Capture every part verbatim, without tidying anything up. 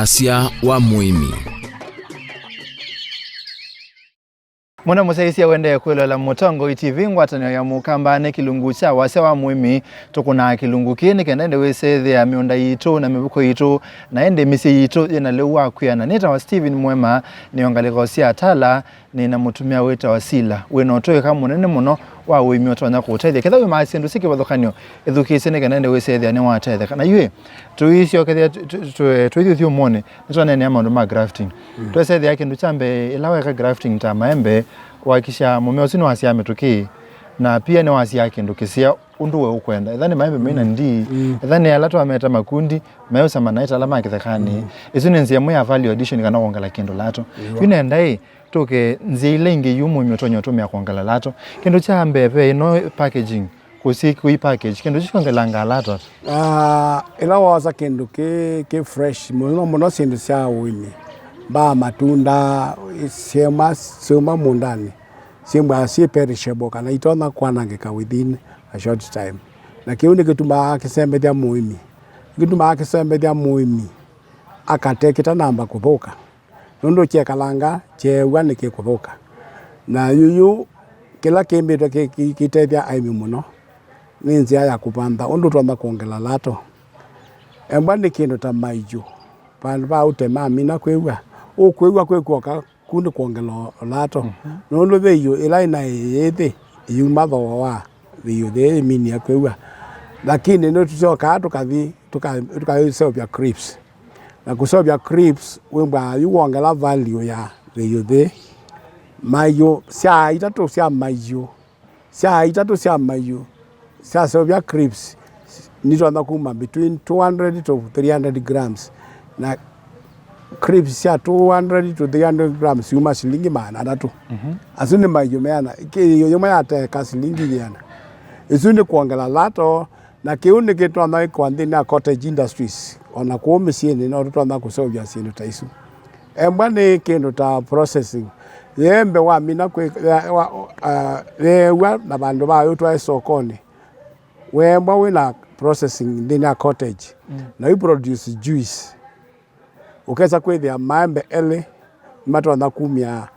Wasya wa mũĩmi. Mũno mũsyaĩĩsya wendee kwĩloela Mũtongoi T V, ngwatanĩo ya Mũkamba nĩ kĩlungu kya wasya wa mũĩmi. Tũkũnaa kĩlungu kĩĩ nĩ kenda ĩndĩ wĩsethĩa mĩũnda yitũ na mĩvuko yitũ, na ĩndĩ mĩsyĩ yitũ yĩna lĩu wa kwĩana. Nĩtawa Stephen Mwema, nĩ o ngalĩko sya Tala, nĩ na mũtumĩa wĩtawa Sila, wĩ na ũtũĩka mũnene mũno wa ũĩmi ũtonya kũũtethya. Ketha wĩmaa syĩndũ syĩ kĩvathũkany'o, ĩthukĩĩsye nĩ kenda ĩndĩ wĩsethĩa nĩwatetheka. Na yu ĩ, tũisyokethya tũ- tũ- tũ- tũithi ũthyũmũnĩ, nĩtwaneenea maũndũ ma grafting. Mm. Twesethĩa kĩndũ kya mbee, ĩla weka grafting ta maembe, wakisha mũmea ũsu nĩwasyaa mĩtũkĩ, na pia nĩwasyaa kĩndũ kĩseo ũndũ we ũkwenda. Etha nĩ maembe maina ndii, etha nĩ ala twameta makundi, meũsama na ĩtala ma kĩthekanĩ. Mm. Ĩsu nĩ nzĩa ĩmwe ya value addition kana kwongela kĩndũ lato. Yu nenda ĩ, tũke nzĩa ila ingĩ yu mũĩmi ũtonya ũtũmĩa kwongela lato. Kĩndũ kya mbee ve ĩno packaging, kũsi kũi package, kĩndũ kyu kyongelanga lato. Ah, ĩla wosa kĩndũ kĩ, kĩ fresh, mũno mũno syĩndũ sya ũĩmi, mbaa, matunda, syema, syuma mũũndanĩ, syĩmbwa syĩ perishable kana itonya kwanangĩka within a short time. Na kĩu nĩkĩtumaa kĩsembethya mũĩmi, kĩtumaa kĩsembethya mũĩmi akate kĩtanamba kũthũka, nũndũ kyekalanga kyeew'a nĩkĩkũthũka. Na yuyu kĩla kĩmbĩtwe kĩ- kĩ- kĩtethya aĩmi mũno nĩ nzĩa ya kũvantha ũndũ ũtonya kwongela lato. Embwa nĩ kĩndũ ta maiũ, vandũ va ũtema amina kwĩw'a, ũkwĩw'a kwĩ kwoka ku nĩ kwongela o- lato. Mhm. Nũndũ vĩiũ ĩla ĩnaĩ yĩthĩ ĩyuma thooa wa vĩiũ thĩ ĩminie kwĩw'a. Lakini nĩtũsyokaa tũkathi tũka- tũkaseũvya crips. Na kũseũvya crips wĩmbwaa yu wongela value ya vĩiũ thĩ. Maiũ, syaa itatũ sya maiũ, syaa itatũ sya maiũ syaseũvya crips nitonya kuma between two hundred to three hundred grams, na crips sya two hundred to three hundred grams syuma silingi maana atatũ. Mhm. Asu nĩ maiũ meana, kĩiũ yĩmwe yateka silingi yĩana. Ĩsu nĩ kwongela lato, na kĩu nĩkĩtonya ĩkwa nthĩnĩ wa cottage industries, o na kũu mĩsyĩnĩ no tũtonya kũseũvya syĩndũ ta isu. Embwa nĩ kĩndũ ta processing. Yembe wamina kwĩ- ya- wa- ah, yeew'a na vandũ va ũtwae sokonĩ, weembwa wĩ na processing nthĩnĩ wa cottage, mm, na yu produce juice. Ũkesa kwĩthĩa maembe elĩ nĩmatonya kumya,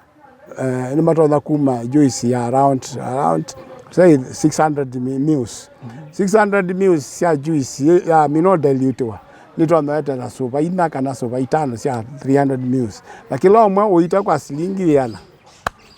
eh, nĩmatonya kuma juice ya around, around, say, six hundred mi- mils. Mhm. Six hundred mils sya juice yĩ- ya mino dilutiwa nĩtonya etela suva inya kana suva itano sya three hundred mils, na kĩla ũmwe ũita kwa silingi yĩana.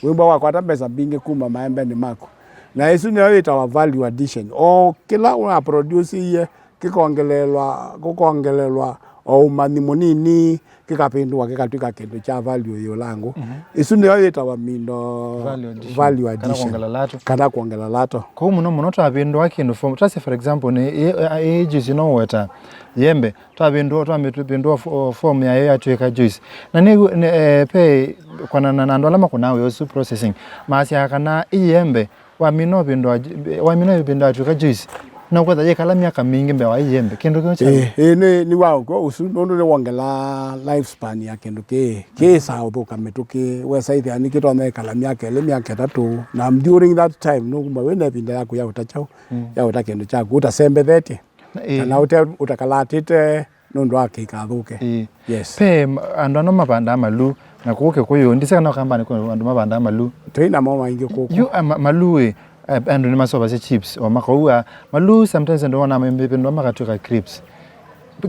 Wĩmbwa wakwata mbesa mbingĩ kuma maembenĩ maku. Na ĩsu nĩyo yĩtawa value addition. O kĩla ũnaproduce kĩkongelelwa, kũkongelelwa o ũmanyi mũnini, kĩkavĩndũa kĩkatw'ĩka kĩndũ kya value ĩũlangũ. Mhm. Ĩsu nĩyo yĩtawa mindo value addition, value kana addition, kwongela lato. Kana kwongela lato. Kwoou mũno mũno twavĩndũa kĩndũ from, twasye for example, nĩ ĩ- ĩ- ĩ juice ĩno ũweta yembe, twavĩndũa, twavĩndũa fo- form yayo yatw'ĩka juice. Na nĩ, nĩ, eh, pe kwanana na andũ ala makũnaa wĩa ũsu processing, maasyaa kana ĩ yembe wamina ũvĩndũa, wamina ũvĩndũa yatw'ĩka juice, no kwetha yĩkala myaka mingĩ mbee wa ĩ yembe. Kĩndũ kĩu kya ĩĩ, ĩĩ, nĩ, nĩ wa ũkw'o ũsu, nũndũ nĩ wongela lifespan ya kĩndũ kĩĩ, kĩĩsaa ũthũka mĩtũkĩ, wesa ĩthĩa nĩkĩtonya ĩkala myaka ĩlĩ, myaka ĩtatũ, na during that time nũkuma wĩ na ĩvinda yaku ya ũta kyaũ, mm, ya ũta kĩndũ kyaku ũtasembethetye. Ĩĩ. Kana ũte- ũtakalatĩte nũndũ wa kĩikathũke. Ĩĩ. Yes. Pe m- andũ ano mavandaa maluu, na kũu Kĩkũyũ, ndisĩ kana Ũkambanĩ kwĩ andũ mavandaa maluu. Tũi namo maingĩ kũkũ. Yu a- ma- maluu ĩ, eh, andũ nĩmasovasya chips, o makaua. Maluu sometimes andũ wona mavĩndũa makatw'ĩka crips.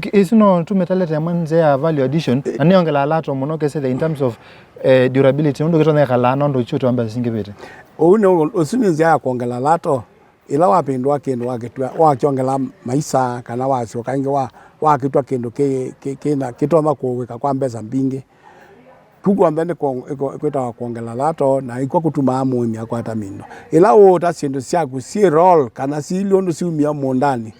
Ki- ĩsu no tũmĩtalete ĩmwe nzĩa ya value addition, na nĩyongelaa lato mũno kesĩthya in terms of, eh, durability, nũndũ kĩtonya ĩkalaa nũndũ kyũtwa mbesa singĩvĩte. Ũu nĩ- ũsu nĩ nzĩa ya kwongela lato. Ĩla wavĩndũa kĩndũ wakĩtw'a, wakyongela maisa, kana wasyoka ĩngĩ wa- wakĩtw'a kĩndũ kĩ- kĩ- kĩna- kĩtonya kũũĩka kwa mbesa mbingĩ, kĩu kw'onthe nĩ kwong- ĩko- kwĩtawa kwongela lato, na ĩkw'o kũtumaa mũĩmi akwata mĩndo. Ĩla ũũta syĩndũ syaku syĩ raw kana siilye ũndũ siumie mũũndanĩ,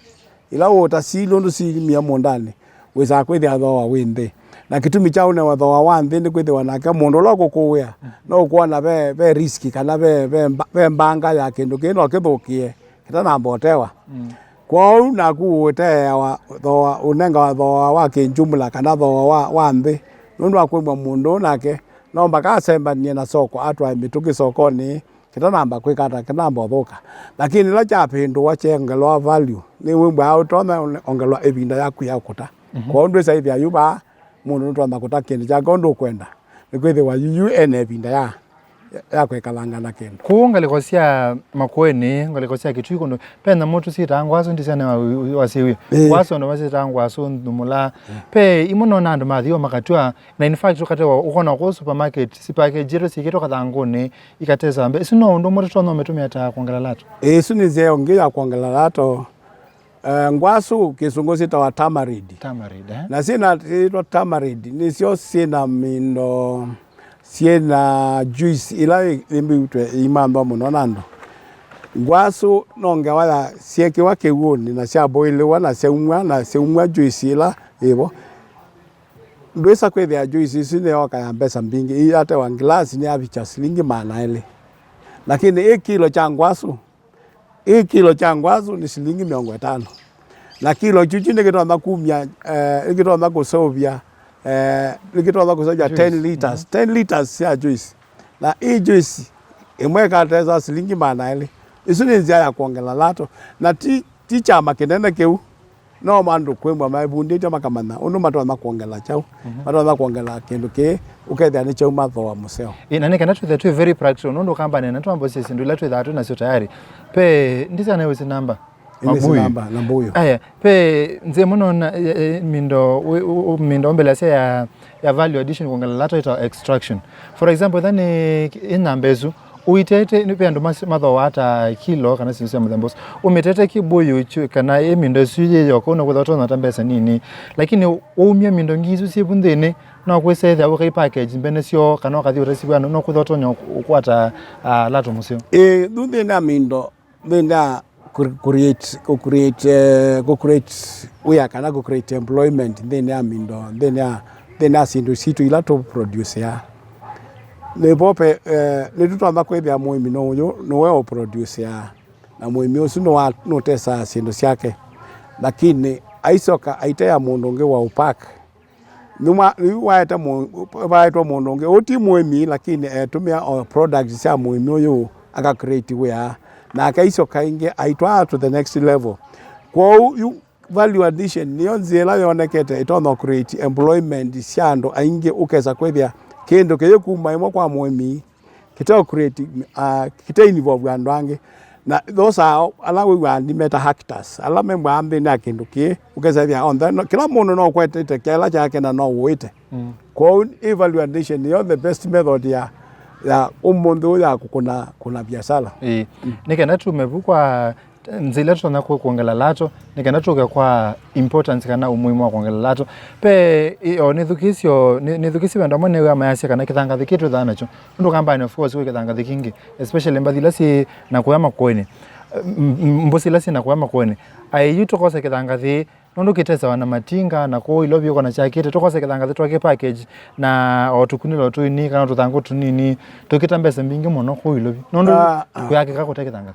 ĩla ũũta siilye ũndũ siumie mũũndanĩ, wĩsaa kwĩthĩa thooa wĩ nthĩ. Na kĩtumi kya ũnewa thooa wa nthĩ nĩ kwĩthĩwa nake mũndũ ũla ũkũkũĩa no ũkwona ve, ve risk kana ve, ve, mba- ve mbanga ya kĩndũ kĩĩ no kĩthũkĩe kĩtanamba ũtewa. Mm. Kwoou naku ũteeawa thooa, ũnengawa thooa wa kĩnjumla kana thooa wa, wa nthĩ, nũndũ wa kwĩw'a mũndũ ũũ nake no mbaka asembanie na soko, atwae mĩtũkĩ sokonĩ, kĩtanamba kwĩka ata, kĩtanamba ũthũka. Lakini ĩla kyavĩndũwa kyongelwa value, nĩwĩmbwaa ũtonya ongelwa ĩvinda yaku ya kũta. Mhm. Kwoou ndwĩsa ĩthĩa yu vaa Mũndũ nũtonya kũta kĩndũ kyake ũndũ ũkwenda, nĩkwĩthĩwa yu yu ena ĩvinda ya, ya kwĩkalanga na kĩndũ. Kũu ngalĩko sya Makueni, ngalĩko sya Kitui kũndũ, ve nyamũ tũsyĩtaa ngwasũ, ndisane wa-, wa-, wasĩwie. Ĩĩ. Ngwasũ andũ masyĩtaa ngwasũ, nthumũla. Ĩĩ. Ve imwe nona andũ mathiwa makatw'a, na in fact ũkatewa, ũkona kũu supermarket, sipackage yetu syĩkĩtwe kathangũnĩ, ikatesa mbee. Isu no ũndũ ũmwe tũtonya ũmĩtũmĩa ta kwongela lato? Ĩĩ, isu nĩ nzĩa ĩngĩ ya kwongela lato. Eh, ngwasũ kĩsũngũ syĩtawa tamarind. Tamarind, eh? Na syĩna, syĩtwa tamarind, nĩsyo syĩna mĩndo, syĩna juice ĩla yĩ-, yĩmbĩw'ĩtwe ĩimanthwa mũno na andũ. Ngwasũ no ngewa ya syekĩwa kĩw'ũnĩ na syaboilĩwa na syaumw'a, na syaumw'a juice ĩla yĩvo. Ndwĩsa kwĩthĩa juice ĩsu nĩyoka ya mbesa mbingĩ, ĩyatewa ngilasi nĩyavikya silingi maana elĩ. Lakini ĩ kilo kya ngwasũ, ĩ kilo kya ngwasũ nĩ silingi mĩongo ĩtano. Na kilo kyu kyu nĩkĩtonya kumya, eh, nĩkĩtonya kũseũvya, eh, nĩkĩtonya kũseũvya juice, ten liters, mhm, ten liters sya juice. Na ĩ juice ĩmwe ĩkatesa silingi maana elĩ. Ĩsu nĩ nzĩa ya kwongela lato. Na ti, ti kyama kĩnene kĩu. No andũ kwĩmwa maivundĩtye makamanya ũndũ matonya kwongela kyaũ, mhm, matonya kwongela kĩndũ kĩĩ, ũkethĩa nĩkyauma thooa mũseo. Ĩ, na nĩ kana twĩthĩe twĩ very practical, nũndũ ũkambanĩa na twambosie syĩndũ ila twĩthaa twĩ nasyo tayari. Pe, ndisana wĩsĩ namba? Ĩ, nĩsĩ namba, namba ũyũ. Aya, pe nzĩa mũno na, e, e, mindo, wĩ, ũ, ũ, mindo ũmbelesya ya, ya value addition kwongela lato ĩtawa extraction. For example, ĩtha nĩ ĩ namba ĩsu, ũitete, nĩ ve andũ mas-, mathooaa ta kilo kana syĩndũ sya mũthemba ũsu. Ũmĩtete kĩbũyũ kyu, kana ĩ mindo ĩsu yĩ yoka, ũna kwĩthwa ũtonya ta mbesa nini. Lakini waumya mindo ingĩ isu syĩ vu nthĩnĩ, no kwĩsa ĩthĩa ũkai package mbene syoo, kana ũkathi ũtesi vano, no kwĩthwa ũtonya ũkwata, ah, lato mũseo. Ĩ, yu nthĩnĩ ya mindo, nthĩnĩ ya kũ-, create, kũ-, create, eh, kũ-, create wĩa kana kũ-, create employment nthĩnĩ ya mindo, nthĩnĩ ya, nthĩnĩ ya syĩndũ sitũ ila tũ produceaa. Nĩvo pe, eh, nĩtũtonya kwĩthĩa mũĩmi no ũyũ nĩwe ũ produceaa, na mũĩmi ũsu nĩwa-, nũtesaa syĩndũ syake, lakini aisoka aitea mũndũ ũngĩ wa ũpack. Nĩma, yu waete mũ-, vaetwe mũndũ ũngĩ, ũũ ti mũĩmi, lakini etũmĩa o products sya mũĩmi ũyũ aka create wĩa, nake aisoka ĩngĩ aitwaa to the next level. Kwoou yu value addition nĩyo nzĩa ĩla yonekete ĩtonya create employment sya andũ aingĩ, ũkesa kwĩthĩa kĩndũ kĩyĩkuma ĩmwe kwa mũĩmi, kĩte create, uh, kĩte involve andũ angĩ. Na those are ala wĩw'aa nĩmeta actors, ala membwaa nthĩnĩ ya kĩndũ kĩĩ, ũkesa ĩthĩa onthe, no, kĩla mũndũ no kwetete kĩla kyake na no ũĩte. Mm. Kwoou ĩ value addition nĩyo the best method ya, ya ũmũnthĩ ũyũ ya kũkũna, kũna biasala. Ĩĩ. Mm. Nĩ kenda tume vu kwa nzĩa ila tũtonya kwongela lato, nĩ kenda tũke kwa importance kana ũmuhimu wa kwongela lato. Pe, ĩ, o, nĩthukĩsyo, nĩ, nĩthukĩsyo vandũ amwe nĩw'a mayasya kana kĩthangathĩ kĩĩ twĩthaa nakyo. Nũndũ ũkambanĩa, of course, kwĩ kĩthangathĩ kingĩ, especially mbathi ila syĩ na kũya Makueni. M-, m-, mbũsi ila syĩ na kũya Makueni. Aĩ yu tũkose kĩthangathĩ, nũndũ kĩtesawa na matinga, na kũu Ilovi ũkona kyakĩte, tũkose kĩthangathĩ twake package, na o tũkunĩlo tũini, kana tũthangũ tũnini, tũkĩta mbesa mbingĩ mũno kũu Ilovi. Nũndũ, ah, ah, kũyakĩka kũte kĩthangathĩ.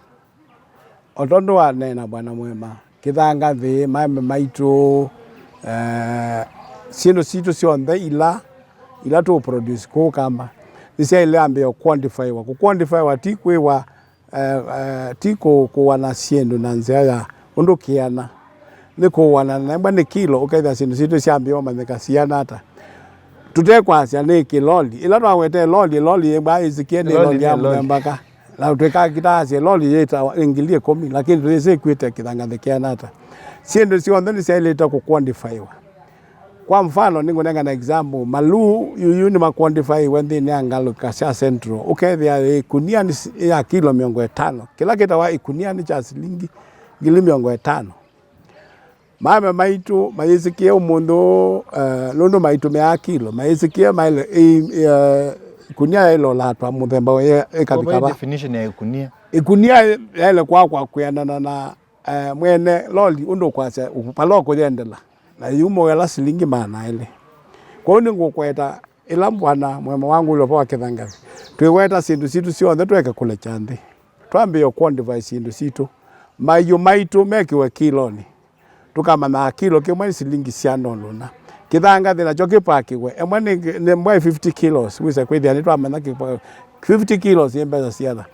O tondũ waneena, Bwana Mwema, kĩthangathĩ, maembe maitũ, eh, syĩndũ sitũ syonthe ila, ila tũ produce kũu Kamba, nĩsyaĩle ambĩĩa quantifywa. Kũ quantifywa ti kwĩwa, eh, eh, ti kũ-, kũana syĩndũ na nzĩa ya ũndũ kĩana. Nĩ kũana na embwa nĩ kilo, ũkethĩa syĩndũ sitũ syambĩĩa ũmanyĩka siana ata. Tũtekwasya nĩ kĩloli. Ĩla twawetee loli, loli yĩmbwa ĩsikie nĩ loli, loli ya, loli, mũthemba ka. Na twĩkakitaasye loli yĩtawa ngili ĩkũmi, lakini tũyĩsĩ ĩkuĩte kĩthangathĩ kĩana ata. Syĩndũ syonthe nĩsyaĩlĩte kũ quantifywa. Kwa mfano, nĩngũnengana example, maluu yuyu nĩma quantifyiwe nthĩnĩ ya ngalĩko sya Central. Ũkethĩa ĩkunia nĩ s-, ya kilo mĩongo ĩtano. Kĩla kĩtawa ĩkunia nĩ kya silingi ngili mĩongo ĩtano. Maembe maitũ mayĩsĩkĩe ũmũnthĩ ũũ, eh, nũndũ maitũmĩaa kilo, mayĩsĩkĩe maĩle, ĩ, eh, ĩkunia yaĩle ũlatwa mũthemba ũyĩ ĩkavika va. Definition ya ĩkunia. Ĩkunia yaĩle kwakwa kwĩanana na, eh, mwene loli ũndũ ũkwasya vala ũkũyendela, na yumũela silingi maana elĩ. Kwoou nĩngũkweta ĩla Bwana Mwema wangũlw'a va kĩthangathĩ, twĩweta syĩndũ sitũ syonthe tweke kũlekya nthĩ, twambĩĩe quantify syĩndũ sitũ, maiũ maitũ mekĩwe kilonĩ. Tũkamanya kilo kĩmwe nĩ silingi siana ũndũ ũna. Kĩthangathĩ nakyo kĩpakĩwe, ĩmwe nĩ, nĩ ĩmwe fifty kilos, wĩse kwĩthĩa nĩtwamanya kĩpa-, fifty kilos yĩ mbesa siana.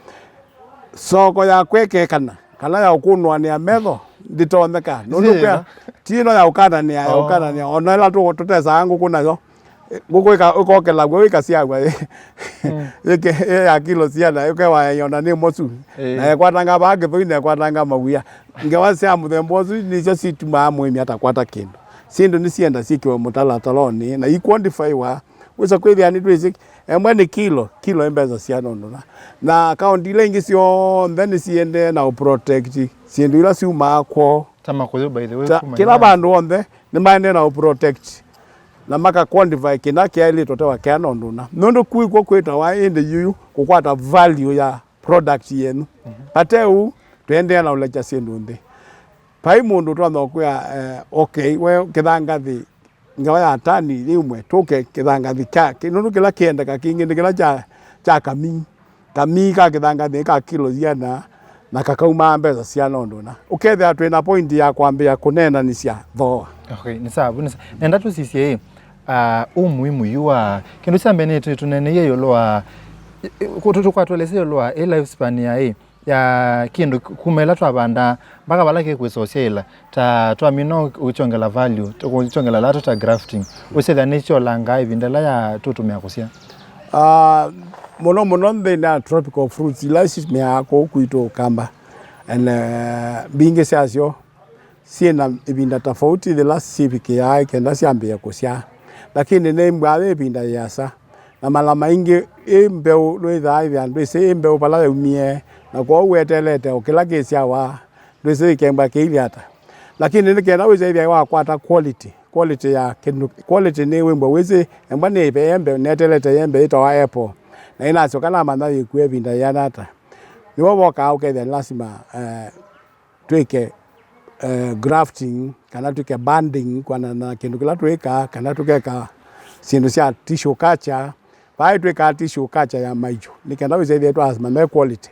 Soko ya kwekekana, kana ya ũkũnũanĩa metho, ndĩtonyeka. Nũndũ kwĩa, ti ĩno ya ũkananĩa, ya ũkananĩa. Ona ĩla tũ-, tũtesaa ngũkũ nayo, ngũkũ ĩka-, ĩkokela w'o ĩkasyaw'a. Yĩke-, yĩ ya kilo siana, ĩkewa yona nĩ mosu. Na ĩkwatanga vaa kĩthũi na ĩkwatanga mawia. Ngewa sya mũthemba ũsu nĩsyo situmaa mũĩmi atakwata kĩndũ. Syĩndũ nĩsienda syĩkĩwe mũtalatalonĩ na iquantifywa. Wĩsa kwĩthĩa nĩtwĩsĩ, ĩmwe nĩ kilo, kilo ĩ mbesa siana ũndũ na. Na kaũnti ila ingĩ syonthe nĩsiendee na ũprotect syĩndũ ila syumaa kwoo. Ta makũyũ, by the way, ta kuma kĩla vandũ vonthe nĩmaendee na ũprotect na maka quantify kĩna kĩaĩlĩtwe tewa kĩana ũndũ na. Nũndũ kũu kw'o kwĩtawa ĩndĩ yuyu kũkwata value ya product yenyu. Vate ũu, tũendee na ũlekya syĩndũ nthĩ. Vai mũndũ ũtonya kwĩa, eh, okay, we kĩthangathĩ, ngewa ya tani yĩmwe, tũke kĩthangathĩ kya, kĩ-, nũndũ kĩla kĩendeka kĩngĩ nĩ kĩla kya, kya kamii. Kamii ka kĩthangathĩ ka kilo siana, na kakaumaa mbesa siana ũndũ na. Ũkethĩa twĩ na point ya kwambĩĩa kũneenanĩsya thooa. Okay, nĩ sawa, nĩ sawa. Nenda tũsisye ĩ, ah, ũ muhimu yu wa, kĩndũ kya mbee nĩ tũ-, tũneeneie ĩũlũ wa, ĩ-, ĩ-, kũ-, tũ-, tũkwatũelesya ĩũlũ wa ĩ lifespan ya ĩ, ya kĩndũ kuma ĩla twavanda mpaka vala kĩkwĩsa ũsyaĩla, ta twamina ũkyongela value, ũkyongela lato ta grafting, ũsethĩa nĩkyolangaa ĩvinda ĩla ya tũtũmĩa kũsya? Ah, mũno mũno nthĩnĩ ya tropical fruits ila simĩaa kũu kwitũ Kamba, and, eh, mbingĩ syasyo syĩ na ĩvinda tofauti yĩla syĩvikĩaa kenda syambĩĩe kũsyaa. Lakini nĩmbwaa yĩ ĩvinda yĩasa, na mala maingĩ ĩ mbeũ ndwĩthaa ĩthĩa ndwĩsĩ ĩ mbeũ vala yaumie, na kwoou weteelete o kĩla kĩsyawa ndwĩsĩ ĩkembwa kĩilye ata. Lakini nĩ kenda wĩsĩ ĩthĩa wakwata quality, quality ya kĩndũ, quality nĩ wĩmbwa wĩsĩ embwa nĩ ĩvee mbeũ, neteelete yembe ĩtawa apple, na ĩnasyoka namanya yĩkua ĩvinda yĩana ata. Nĩvo vokaa ũkethĩa nĩ lasima, eh, twĩke, eh, grafting, kana twĩke banding, kwana na kĩndũ kĩla twĩkaa, kana tũkeka syĩndũ sya tissue culture. Vai twĩkaa tissue culture ya maiũ, nĩ kenda wĩsethie twasema me quality.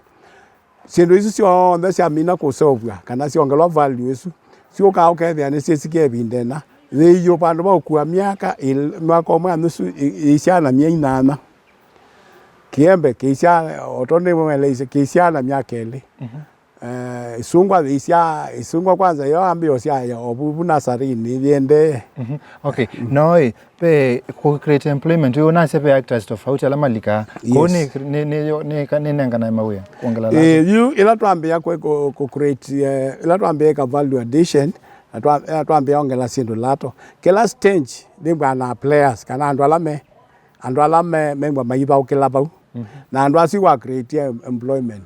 Syĩndũ isu syonthe syamina kũseũvw'a, kana syongelwa value ĩsu, syũkaa ũkethĩa nĩsyĩsikie ĩvinda ĩna. Yĩiũ vandũ va ũkua myaka ĩl-, mwaka ũmwe na nusu ĩ-, ĩisyaa na myei nyanya. Kĩembe kĩisyaa, o tondũ nĩmweleisye, kĩisyaa na myaka ĩlĩ. Eh, ĩsungwa yĩisyaa, ĩsungwa kwanza yo ambĩĩa ũsyaĩa o vu, vu nasarinĩ yĩendee. Mhm. Okay. No ĩ, ve kũ create employment, ĩ, ũnasya ve actors tofauti ala malikaa. Kũu nĩ, nĩ, nĩ, nĩ, nĩ, nĩnenganae mawĩa, kuongela lato. Eh, yu, ĩla twambĩĩa kũ, kũ, kũ create, eh, ĩla twambĩĩa ĩka value addition, na twa, ĩla twambĩĩa ongela syĩndũ lato. Kĩla stage, nĩmbwa na players, kana andũ ala me, andũ ala me, mengwa maithaũkĩla vau. Na andũ asu wa create em-, employment.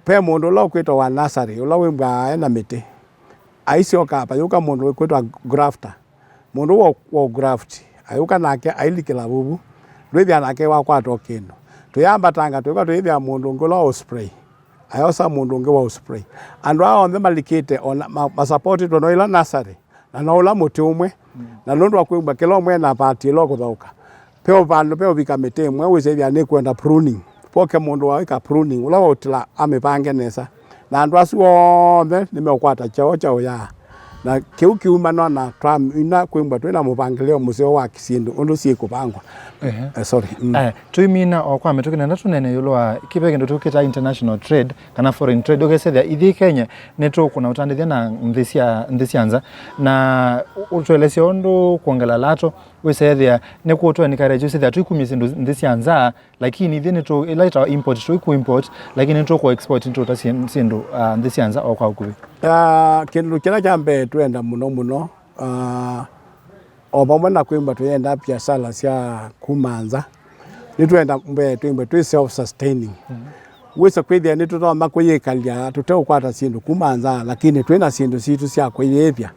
Ve mũndũ ũla ũkwĩtwa wa nursery, ũla wĩmbwaa ena mĩtĩ. Aisyoka, vayũka mũndũ ũkwĩtwa grafter. Mũndũ wa, wa graft, ayũka nake ailikĩla vuvu. Ndwĩthĩa nake wakwata o kĩndũ. Tũyambatanga, tũyũka tũyĩthĩa mũndũ ũngĩ ũla wa spray. Ayosa mũndũ ũngĩ wa spray. Andũ aa onthe malikĩte, ona ma, masapotĩtwe no ĩla nursery. Na no ũla mũtĩ ũmwe, na nũndũ wa kwĩw'a kĩla ũmwe na part ĩla ũkũthaũka. Ve vandũ ve ũvika mĩtĩ ĩmwe wĩsĩthĩa nĩkwenda pruning. Voke mũndũ wa wĩka pruning, ũla waũtĩla amĩvange nesa. Na andũ asu onthe nĩmeũkwata kyoo kya ũyaa. Na kĩu kĩumanwa na twamina kwĩw'a twĩ na mũvangĩlĩo mũseo wa syĩndũ ũndũ syĩkũvangwa. Eh, sorry. Mm. Eh, twĩmina o kwa mĩtũkĩ nenda tũnene ĩũlũ wa kĩve kĩndũ tũkĩtaa international trade, kana foreign trade, ũkesethĩa ithyĩ Kenya nĩtũkũna ũtandĩthya na nthĩ sya, nthĩ sya nza, na ũ-, ũtũelesye ũndũ kwongela lato wĩsethĩa nĩkũtũ encourage wĩsethĩa tũikumya syĩndũ nthĩ sya nza, lakini ithyĩ nĩtũ, ĩla ĩtawa import, tũiku import, lakini nĩtũkũ export, nĩtũta syĩ-, syĩndũ, ah, nthĩ sya nza o kwa ũkuvĩ. Ah, kĩndũ kĩla kya mbee twenda mũno mũno, ah, o vamwe na kwĩmba tũyenda biasala sya kuma nza, nĩtwenda mbee twĩmbe twĩ self sustaining. Wĩsa kwĩthĩa nĩtũtonya kwĩyĩkalya tũteũkwata syĩndũ kuma nza, lakini twĩ na syĩndũ sitũ sya kwĩyĩĩthya.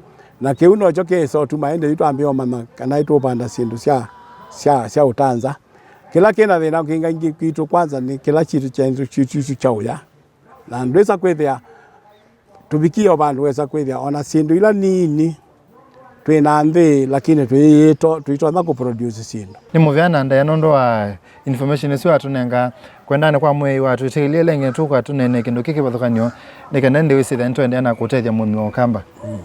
Na kĩu nokyo kĩsa ũtuma ĩndĩ yu twambĩĩa ũmanya kana nĩtũũvanda syĩndũ sya, sya, sya ũta nza. Kĩla kĩna thĩna kĩngaingĩ kwitũ kwanza nĩ kĩla kitũ kya, kitũ kya ũya. Na ndwĩsa kwĩthĩa tũvikie o vandũ wesa kwĩthĩa ona syĩndũ ila nini twĩ na nthĩ, lakini tũiito-, tũitonya kũproduce syĩndũ. Nĩ mũvea na ndaĩa nũndũ wa information ĩsu watũnenga. Kwendanĩ kwa mwĩai watwĩtĩkĩlye lenge tũka tũnene kĩndũ kĩ kĩvathũkany'o, nĩ kenda ndĩwĩsĩthya nĩtũendeea na kũtethya mũmĩ wa Ũkamba. Mm.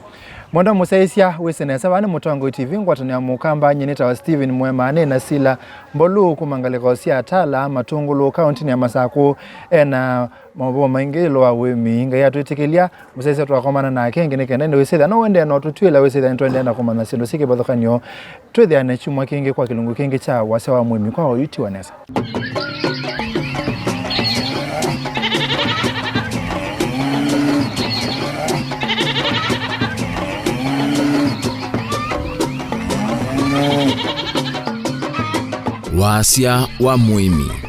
Mwenda mũsyaĩĩsya wĩsĩ nesa, vaa nĩ Mũtongoi T V, ngwatanĩo ya Mũkamba, nyie nĩtawa Stephen Mwema, nĩ na Sila Mbolu kuma ngalĩko sya Tala, Matungulu, kaũntinĩ ya Masakũ. Ena maũvoo maingĩ ĩũlũ wa ũĩmi. Ngai atwĩtĩkĩlya, mũsyaĩĩsya twakomana nake ĩngĩ nĩ kenda nĩwĩsĩthya no ũendee na ũtũtw'ĩla wĩsĩthya nĩtũendee na kũmanya syĩndũ syĩ kĩvathũkany'o. Twĩthĩane kyumwa kĩngĩ kwa kĩlungu kĩngĩ kya Wasya wa Mũĩmi kwa oyu tiwa nesa. Wasya wa Mũĩmi.